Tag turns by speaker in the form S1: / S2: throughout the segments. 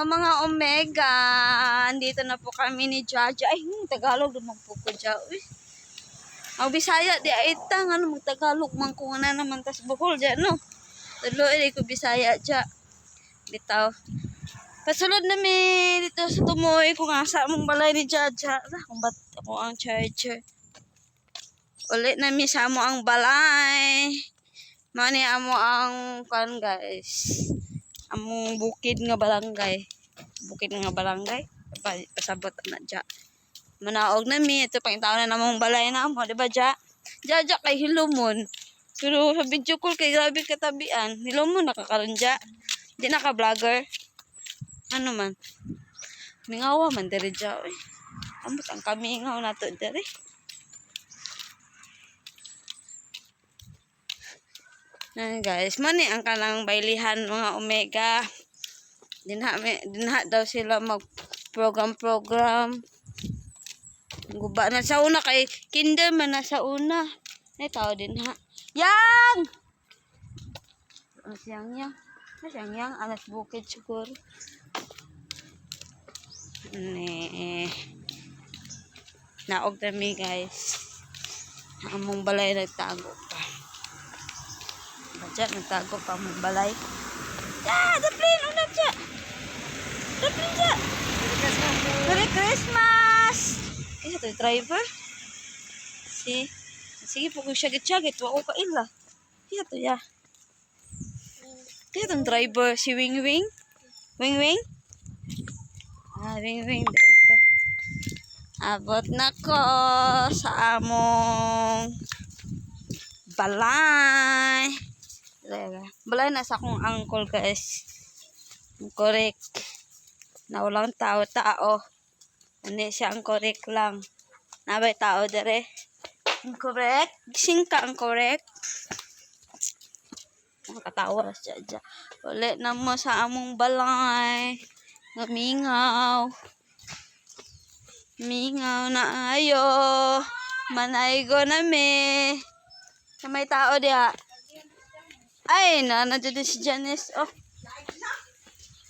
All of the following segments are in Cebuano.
S1: Mga Omega. Andito na po kami ni Jaja. Ay, Tagalog naman po ko dya. Uy. Ang Bisaya di ay tang ano mag Tagalog man ko na naman tas Bohol dya, no. Tulo eh ko Bisaya dya. Bitaw. Pasulod na mi dito sa tumoy kung asa among balay ni Jaja. Ah, kung ba't ako ang charger. Ulit na mi sa amo ang balay. Mao ni amo ang kan, guys. Among bukid nga barangay. Bukid nga barangay. Pasabot na dya. Manaog na mi. Ito pang taon na namong balay na amo. Di ba, dya? Dya, dya, kay hilumon. Pero sa video call kay grabe katabian. Hilumon nakakaroon dya. Di naka-vlogger. Ano man. Mingawa man dere dya. Uy. Amot ang kamingaw nato dere. Ayan, guys, mani ang kanang baylihan, mga Omega. Dinha daw sila mag program program. Guba na sa una kay kinder man na sa una. Ay tao dinha. Yang! Ano siyang yang? Ano siyang yang? Alas bukid siguro. Ne. Naog na guys. Among balay nagtago pa. Badya, nagtago pa among balay. Ya, daplin! Una siya! Daplin siya! Merry Christmas! Kaya ito driver? Si, sige po kung syagit-syagit, wa ko kaila. Kaya to ya. Kaya itong driver, si Wing Wing? Wing Wing? Ah, Wing Wing ito. Abot na ko sa among balay. Balay na sa akong uncle, guys. Correct. Na walang tao-tao. Ano siya ang correct lang. Nabay tao dere. Ang correct. Gising ka ang correct. Nakatawa siya dyan. Ulit na mo sa among balay. Ngamingaw. Mingaw na ayo. Manaygo na me. Sa may tao diha. Ay, na nandiyan din si Janice. Oh.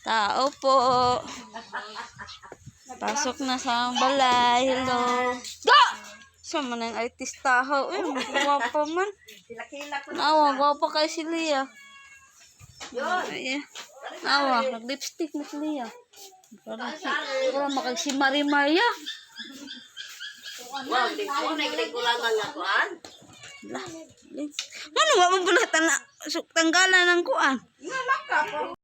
S1: Tao po. Pasok na sa balay. Hello. Go! Sa man ang artista ho. Uy, gwapo man. Awa, gwapo kay si Leah. Ay, awa, nag-lipstick na si Leah. Parang si, parang makag si Marie Maria.
S2: Wow, di ko na kulangan nga kuan.
S1: Lah, ano nga mo bulatan na tanggalan ng kuan?
S2: Nga maka po.